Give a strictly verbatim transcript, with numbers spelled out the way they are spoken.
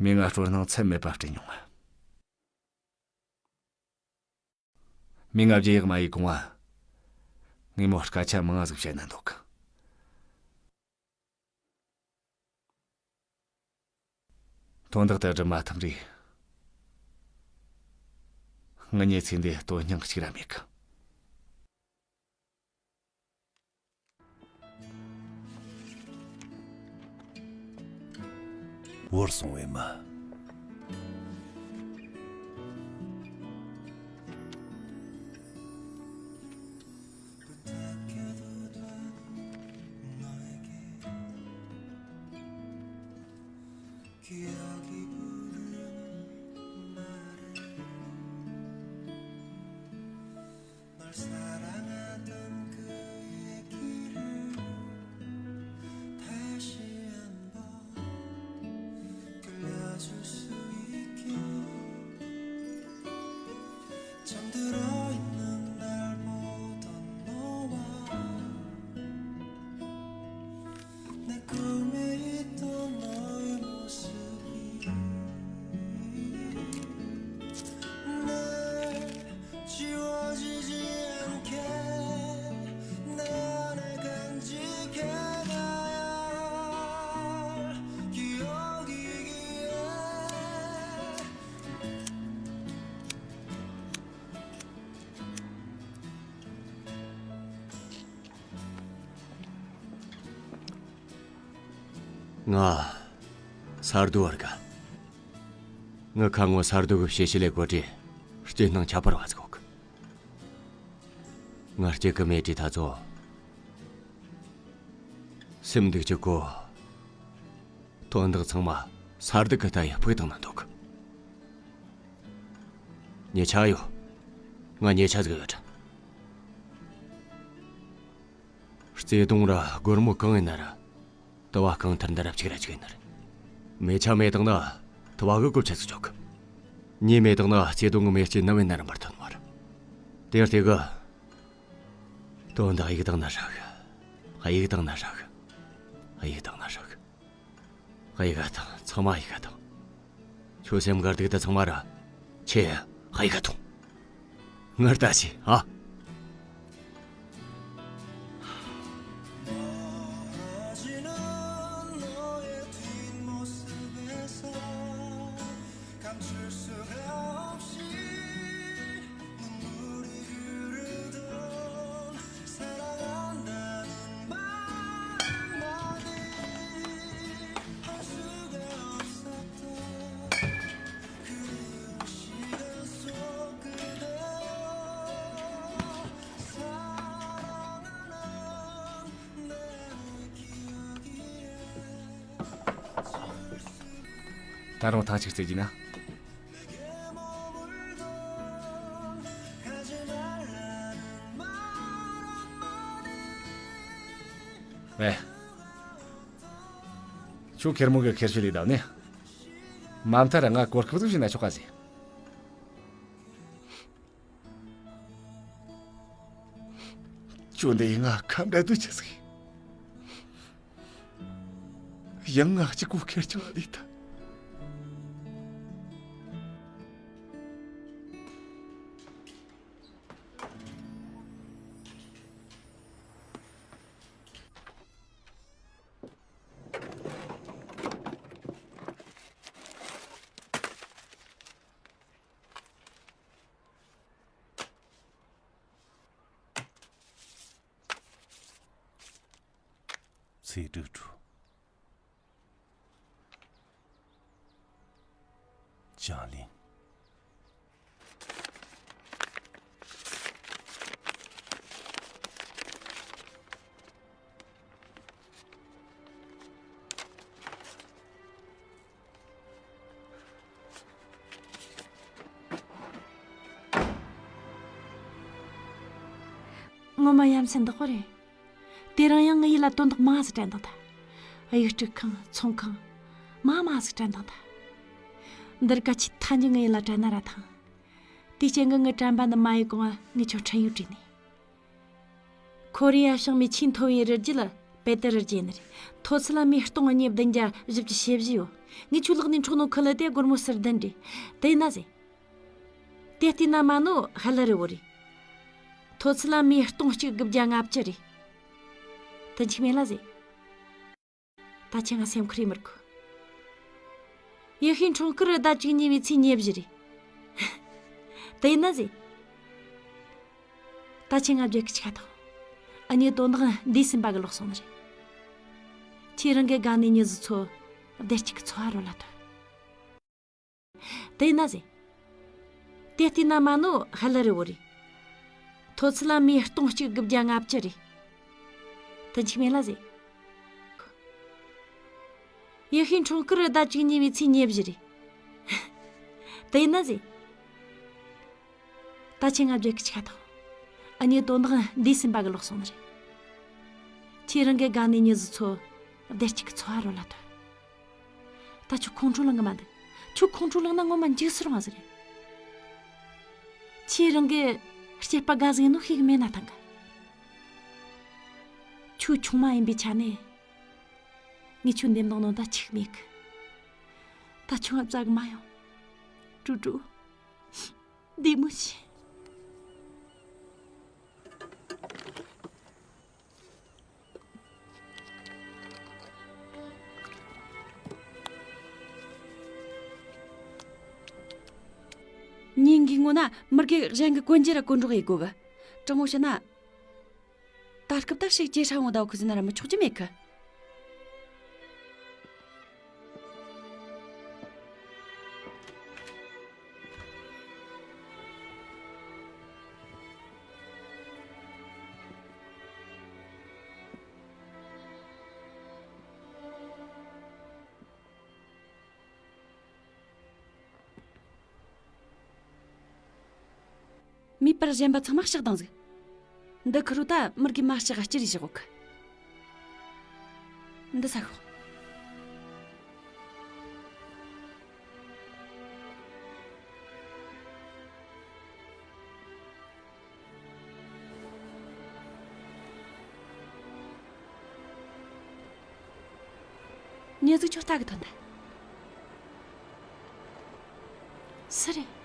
མོས་ང་སྤྲོ་སྣང་ཚད་མེད་པ་སྤྲད་མྱོང་ང་། མོས་ང་རྒྱུ་ཡག་མ་ཡིག་གོང་བ། ངས་མོ་སྐད་ཆ་མང་ང་ཟིག་བཤད་ན་འདོད་གི། དོན་དག་དེ་སྒྲུབ་མ་ཐུབ་རེད། ངི་ཉེ་ཚེ་འདི་དོན་སྙིང་གཅིག་ར་མེད་གི། བོར་སོང་བས་མ། ང་ས་རྡོ་བར་ག་ངི་ཁ་ངོ་ས་རྡོ་གི་ཤེ་ཤེ་ལེ་གོ་ཏྲེ་ལྕེ་སྣང་ཁྱད་པར་བ་ཟིག་གོ་གི། ང་སྐྱེ་གི་མེད་དྲི་ཐ་ཚོ་སེམས་འདུག་ཅི་གོ། དོན་དག་ཚང་མ་ས་རྡོ་གི་ལྟ་ཡི་ཕུག་བཏང་ན་འདུག་གི། ཉེ་ཆ་ཡོད། ང་ཉེ་ཆ་ཟིག་ཡོད་དྲ། བརྩེ་དུང་ར་སྒོར་མོ་གང་ཡིན་ན་ར། དུ་བ་གང་ཐར་འདི་ར་གཅིག་ར་གཅིག་ཡིན་ན་ར། མེ་ཆ་མེད་དང་ན་དུ་བ་གི་གོ་ཆ་ཟིག་ཆོག་གི། ཉེ་མེད་དང་ན་བརྩེ་དུང་གི་མེ་ལྕེ་ནམ་ཡིན་ན་ར་འབར་ཐོན་མ་ར། དེར་དེ་གི། དོན་དག་གཡུག་བཏང་ན་ཧྲ་གི། གཡུག་བཏང་ན་ཧྲ་གི། གཡུག་བཏང་ན་ཧྲ་གི། གཡུག་ག་དང་ཚང་མ་གཡུག་ག་དང་། ཁྱོད་སེམས་འགར་སྡུག་དེ་ཚང་མ་ར། ཁྱེད་གཡུག་ག་དང་། ངར་ལྟ་ཞིག་ཨ། ད་རུང་ཐང་ཅིག་རྩེ་རྒྱུ་ན། ཨེ། ཁྱོད་ཁེར་མོ་གི་ཁེར་ཤི་ལས་བསྡད་ནས། མ་མཐའ་ར་ང་གོ་སྐབས་ཟིག་བྱིན་ན་ཆོག་ག་ཟེ། ཁྱོད་འདི་ཡིས་ང་ཁ་འབྲལ་དུ་ཆི་ཟིག་ཡང་ང་གཅིག་པོ་ཁེར་རྐྱང་ལ་ལུས་ཐལ། ཚེ་སྒྲུབ་ཀྲུ། ཅང་ལིན། ངོ་མ་ཡ་མཚན་འདི་ཁོ་རེད། དེ་རིང་ཡང་ངའི་ཡིད་ལ་དོན་དག་མང་ཟིག་དྲན་བཏང་ཐལ། གཡུག་སྤྲུག་ཁང་ཚོང་ཁང་མ་མ་ཟིག་དྲན་བཏང་ཐལ། འདིར་ག་ཆེ་ཐ་འཇུ་ངའི་ཡིད་ལ་དྲན་ན་ར་ཐང་། དེའི་རྐྱེན་གྱིས་ངའི་དྲན་པ་འདི་མ་ཡི་གོང་ང་ངས་ཁྱོད་ཁྲེལ་ཡོད་དྲིས་ནས། ཁོ་རེ་ཡ་བྱང་མའི་ཆེས་མཐོ་བའི་རི་རྒྱུད་ལ་ པེ་ཏི་རི་རྗེ་ནི་རེད། མཐོ་ཚད་ལ་མི་སྟོང་གཉིས་བདུན་བརྒྱ་བཞི་བཅུ་ཞེ་བཞི་ཡོད། ངས་ཁྱོད་ལག་ནས་འཕྲོག་ནོ་ཁུ་ལུ་དེ་སྒོར་མོ་ཟུར་བདུན་རེད། དེ་ཡིན་ན་ཟེ། དེ་བལྟས་ན་མ་ནོ་ཧ་ལ་རི་བོ་རེད། མཐོ་ཚད་ལ་མི་སྟོང་གཅིག་དགུ་བརྒྱ་ལྔ་བཅུ་རེད། དེ་འཆི་མེད་ལ་ཟེ། ད་ཁྱེད་ང་སེམས་ཁུར་ཡེ་མི་དགོས། ཡེ་ཤུའི་འཁྲུངས་སྐར་ཟླ་བཅུ་གཉིས་པའི་ཚེས་ཉེར་བཞི་རེད། དེ་ཡིན་ན་ཟེ། ད་ཁྱེད་ང་བརྗེད་གི་ཆ་དང་། ཨ་ནེ་དོན་དག་འདས་ཟིན་པ་གི་ལོག་སོང་ནི་རེད། ཁྱེད་རང་གི་དགའ་ནི་མྱི་ཟི་ཚོ་བདེ་སྐྱིད་ཀྱི་འཚོ་བ་རོལ་ལ་ཐོན། དེ་ཡིན་ན་ཟེ། དེ་བལྟས་ན་མ་ནོ་ཧ་ལ་རི་བོ་རེད། མཐོ་ཚད་ལ་མི་སྟོང་གཅིག་དགུ་བརྒྱ་ལྔ་བཅུ་རེད། དེ་འཆི་མེད་ལ་ཟེ། ཡེ་ཤུའི་འཁྲུངས་སྐར་ཟླ་བཅུ་གཉིས་པའི་ཚེས་ཉེར་བཞི་རེད། དེ་ཡིན་ན་ཟེ། ད་ཁྱེད་ང་བརྗེད་གི་ཆ་དང་། ཨ་ནེ་དོན་དག་འདས་ཟིན་པ་གི་ལོག་སོང་ནི་རེད། ཁྱེད་རང་གི་དགའ་ནི་མྱི་ཟི་ཚོ་བདེ་སྐྱིད་ཀྱི་འཚོ་བ་རོལ་ལ་ཐོན། ད་ཁྱོད་ཁོང་ཁྲོ་ལངས་གི་མ་འདུག་ཁྱོད་ཁོང་ཁྲོ་ལངས་ན་ངོ་མ་འཇིགས་སུ་རུང་བ་ཟིག་རེད། ཁྱེད་རང་གི་སྐྱེས་པ་དགའ་ཟིག་ཡིན་ནོ་ཤེས་གི་མེད་ན་ཐང་གི། ཁྱོད་ཆུང་མ་ཡིན་པའི་ཆ་ནས། ངས་ཁྱོད་འདེམས་བཏང་ནོ་ད་འཕྱུགས་མེད་གི། ད་ཁྱོད་ང་བཙལ་གི་མ་ཡོང་། ཀྲུ་ཀྲུ། བདེ་མོ་བྱོས། ཉིན་འགའི་སྔོན་ན་མི་དགེ་གཞན་གི་གོན་རྒྱུ་ར་གོན་རོགས་ཡེ་དགོ་གི། དྲང་མོ་བཤད་ན། ད་སྐབས་ད་ཞིག་ཇེ་ཧྲ་བོ་ཟིག་ཟེར་ན་ར་མི་ཆོག་རྒྱུ་མེད་གི། མིད་པར་གཞན་པ་ཚང་མ་ཕྱག་དང་ཟིག། འདི་ཁུ་རུ་ད་མི་དགེ་མ་ཕྱག་ག་སྤྱིར་བཞག་གོ་གི། འདི་ས་ཤོག། མྱི་ཟིག་ཁྱོད་ལྟ་གི་ཐོན་ད། སུ་རེད།